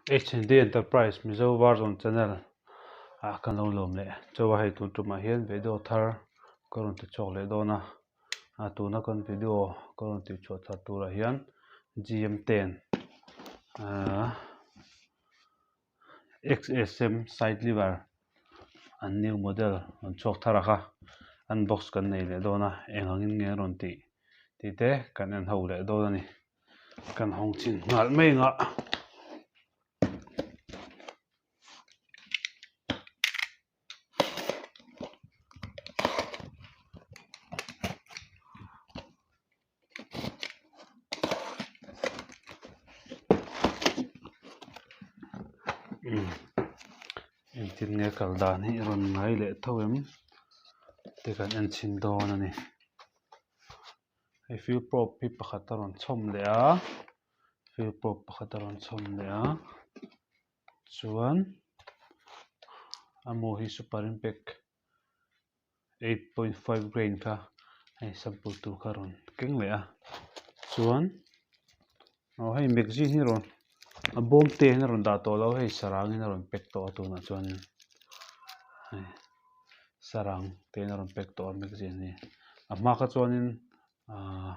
HND Enterprise Mizo Version Channel ah kan lo lawm leh chauh a hei tun tumah hian video thar ka rawn ti chhuak leh dawn a ah tuna kan video ka rawn tih chhuah thar turah hian G_M ten ahh X_S_M side lever an new model rawn chhuak thar a kha unbox kan nei leh dawn a eng angin nge a rawn tih tih te kan en ho leh dawn a ni. Kan hawng chin nghal mai ang a. Engtin nge kal dan hi i rawn ngai leh tho em te kan en chhin dawn a ni. Hei fuel probe hi pakhat a rawn chhawm leh a fuel probe pakhat a rawn chhawm leh a chuan a mu hi super impact 8.5 grain kha hei sample tur kha a rawn keng leh a chuan aw hei magazine hi rawn a bawm te hian a rawn dah tawh lo hei sarang in a rawn pack tawh a tunah chuanin hei sarang te in a rawn pack tawh a magazine hi a hma kha chuanin ahh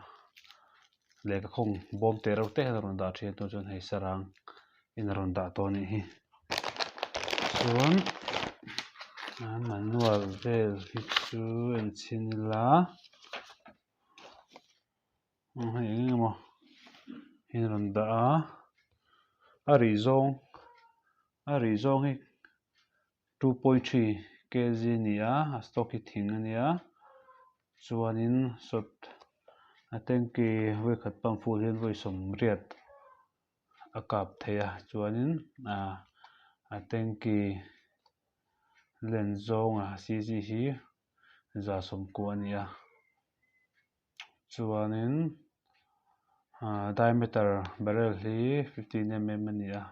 lehkha khawng bawm te reuh te hian a rawn dah thin a tunah chuan hei sarang in a rawn dah tawh a nih hi chuan a manual vel hi chu en chhin ila. Hei eng emaw hi a rawn dah a a rih zawng a rih zawng hi 2.3 kg a ni a a stock hi thing a nia chuanin sawt a tanky vawikhat pump full hian vawi sawmriat a kap thei a chuanin ah a tanky len zawnga cg hi za sawmkua a ni a. Chuanin ah diameter barrel hi 15 mm a ni a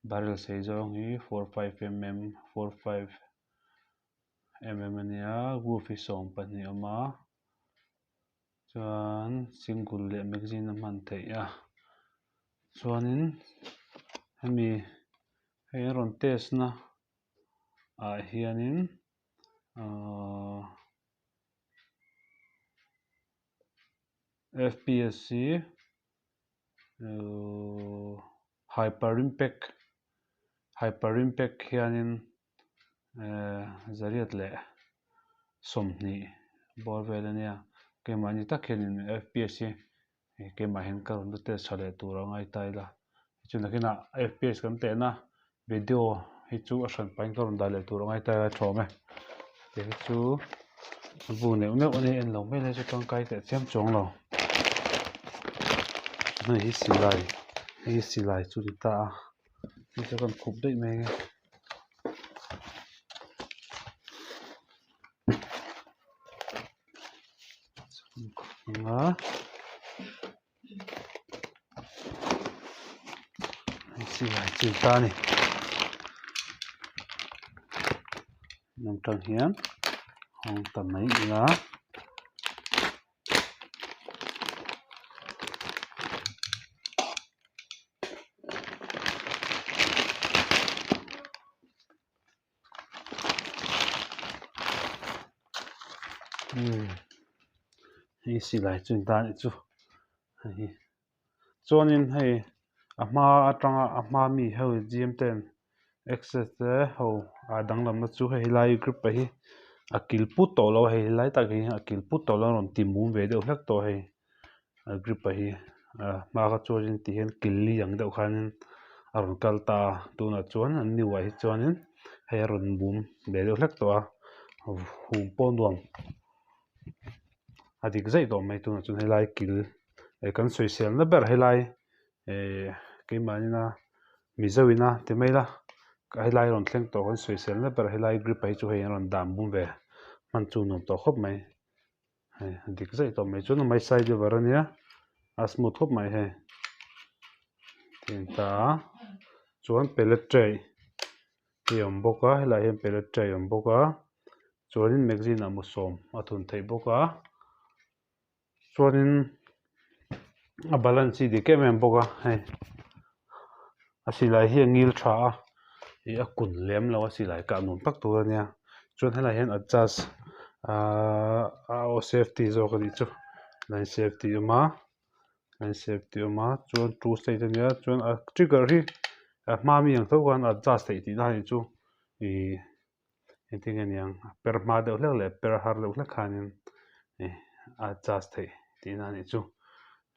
barrel sei zawng hi 45 mm 45 mm a ni a roof hi 12 a awm a chuan single leh magazine a hman theih a chuanin hemi hei an rawn test na ah hianin ahh. F_P_S hi uhh hyper impact hyper impact hianin ehh zariat leh 20 bawr vel a nia keimahni tak hianin F_P_S hi keimah hian ka rawn la test tha leh tur a ngai ta ila chu nakinah F_P_S kan tehna video hi chu a hran pahin ka rawn dah leh tur a ngai ta ila tha awm e tih hi chu a bu neuh neuh a nia en lo mai lai chu tangkai teh chiam chuang lo hei hi silai hei hi silai chu ni ta a hei chu kan khup daih mai ang e. Silai chi ta a ni lam tang hian hawng ta mai ila. Hei silai chu ta anih chu hei hi chuanin hei a hma atanga a hma mi ho gym ten exercise te ho a danglamna chu hei helai grip ah hi a kil put tawh lo a hei helai tak hi a kil put tawh lo a rawn ti mum ve deuh hlek tawh a hei a grip ah hi a hma kha chuanin ti hian kil li ang deuh khanin a rawn kal ta a tunah chuan an new ah hi chuanin hei a rawn bum ve deuh hlek tawh a hum pawh nuam a dik zaih tawh mai tunah chuan helai kil eh kan sawisel na ber helai eh keimahni mizo ina ti mai ila helai rawn thleng tawh kan sawisel na ber helai grip ah hi chu hei an rawn dan bum ve hman chu nuam tawh khawp mai. Hei a dik zaih tawh mai chuan a mai side lever a nia a smooth khawp mai hei tin ta a chuan pellet tray hi a awm bawk a helaiah hian pellet tray a awm bawk a chuanin magazine ah maw sawm a thun theih bawk a chuanin a balance hi dik em em bawk a hei. A silai hi a ngil tha a ih a kun lem lo a silai kah nuam tak tur a nia chuan helaiah hian adjust ahh a safety zawk a nih chu line safety a awm a line safety a awm a chuan two state a nia chuan a trigger hi a hma mi ang tho khan adjust theih tihna a nih chu ih engtin nge niang a per hma deuh hlek leh per har deuh hlek khanin ih a adjust theih tihna a nih chu.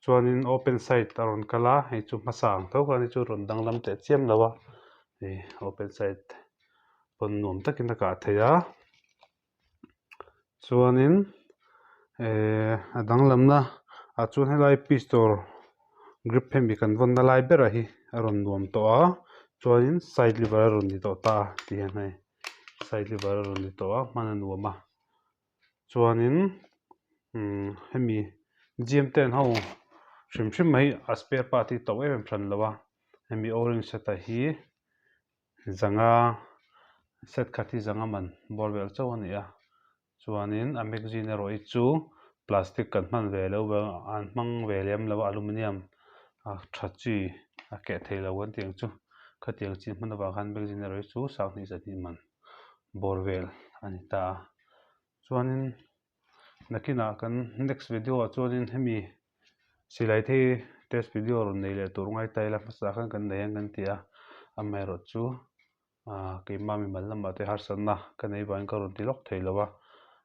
Chuanin open side a rawn kal a hei chu hmasa ang tho khan hei chu rawn danglam teh chiam lo a ih open side pawn nuam takin a kah theih a chuanin ehh a danglamna ah chuan helai pistol grip hemi kan vawnna lai berah hi a rawn nuam tawh a chuanin side lever a rawn ni tawh ta a ti hian hei side lever a rawn ni tawh a hman a nuam a. Chuanin umm hemi gym ten ho hrim hrim mai a spare part hi to em em hran lo a hemi o-ring set ah hi zanga set khat hi zanga man bawr vel chauh a ni a chuanin a magazine erawh hi chu plastic kan hman ve lo an hmang ve lem lo a aluminium a tha chi a keh thei lo kan tih ang chu khatiang chi hman avang khan magazine erawh hi chu sanghnih zahnih man bawr vel a ni ta a. Chuanin nakinah kan next video ah chuanin hemi silai te hi test video rawn nei leh tur ngai ta ila hmasa khan kan nei ang kan ti a amaherawh chu ah keimah mimal lamah te harsatna ka nei vangin ka rawn ti lawk thei lo a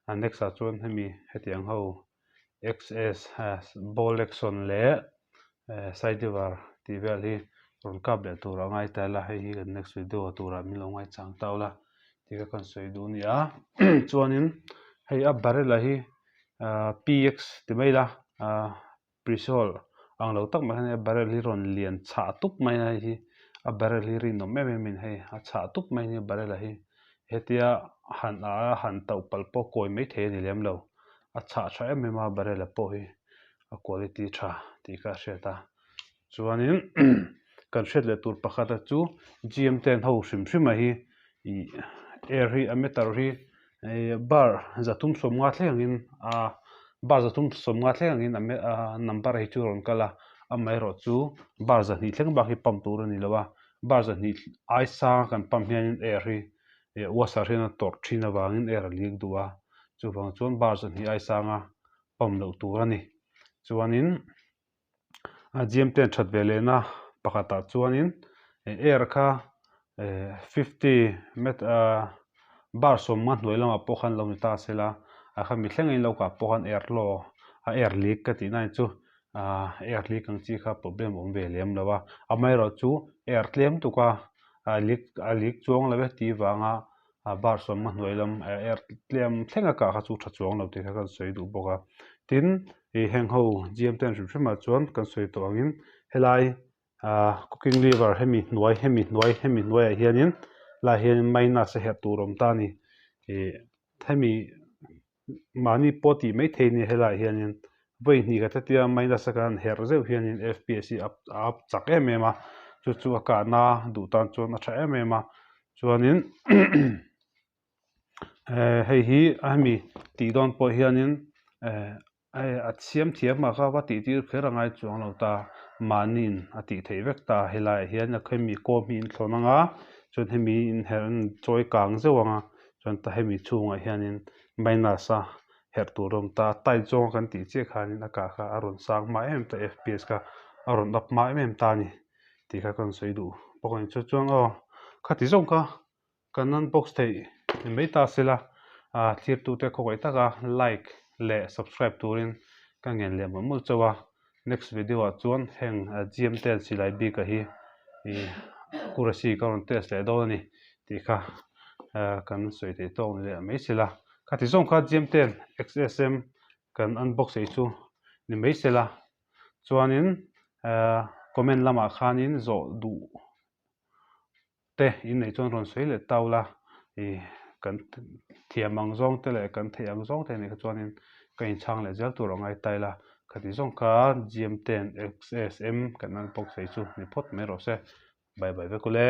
a next ah chuan hemi hetiang ho XS ball action leh side lever tih vel hi rawn kap leh tur a ngai ta ila hei hi kan next video turah min lo ngaichang tau la tih kha kan sawi duh a ni a chuanin hei a barrel ah hi PX ti mai ila ah prisol ang lo tak mai hian a barrel hi rawn lian chhah tup mai a hei hi a barrel hi rinawm em em in hei a chhah tup mai a ni barrel ah hi hetia han a han tauh palh pawh kawi mai thei a ni lem lo a chhah tha em em a barrel ah pawh hi a quality tha tih kha a hriat a chuanin kan hriat leh tur pakhat a chu gym ten ho hrim hrim a hi ih air hi a meter hi ih bar zathum sawmnga thleng angin a bar zathum sawmnga thleng angin a number hi chu a rawn kal a amaherawh chu bar zahnih thleng bak hi pump tur a ni lo a bar zahnih ai sang a kan pump hianin air hi ih washer hian a tawrh thin avangin air a lik duh a chuvang chuan bar zahnih ai sanga pump loh tur a ni chuanin a gym te an that ve leh na pakhatah chuanin air kha eh fifty meter bar sawmnga hnuai lamah pawh khan lo ni ta se la a khami thleng in lo kah pawh khan air law a air leak ka tih na hi chu ah air leak ang chi kha problem a awm ve lem lo a amaherawh chu air tlem tuk a a leak a leak chuang lo e tih vanga a bar sawmna hnuai lam air tlem thleng a kah kha chu tha chuang lo tih kha kan sawi duh bawk a tin ih heng ho gym te an hrim hrim ah chuan kan sawi tawh angin helai ah cooking lever hemi hnuai hemi hnuai hemi hnuai ah hianin helaiah hianin minus a herh tur a awm ta a ni ih hemi mahni pawh tih mai thei a ni helaiah hianin vawi hnih khat hetia minus a kan herh zeuh hianin F P S hi a up chak em em a chu chu a kahna duh tan chuan a tha em em a chuanin eh hei hi a hemi tih dawn pawh hianin eh hei a siam thiam ah kha va tih tir kher a ngai chuang lo ta mahniin a tih theih vek ta helaiah hian hemi kawm hi in thlawn ang a chuan hemi in herh in chawi kang zeuh ang a chuan ta hemi chhungah hianin minus a herh tur a awm ta tight zawng a kan tih chiah khanin a kah kha a rawn sang hma em em ta F P S kha a rawn up hma em em ta a ni. Tih kha kan sawi duh bawk a ni chu chuan aw khati zawng kha kan unbox theih ni mai ta sela ah thirtute khawkaih taka like leh subscribe turin ka ngen leh mawlh mawlh chauh a next video ah chuan heng gym te an silai bik ah hi ih accuracy ka rawn test leh dawn a ni tih kha ah kan sawi theih tawk ni leh mai sela khati zawng kha gym ten X S M kan unbox theih chu ni mai sela. Chuanin ehh comment lamah khanin zawh duh te in neih chuan rawn sawi leh tau la ih kan thiam ang zawng te leh kan theih ang zawng te nih kha chuanin ka inchhang leh zel tur a ngai ta ila khati zawng kha G M ten X S M kan unbox ei chu ni phawt mai rawh se bye bye vek ule.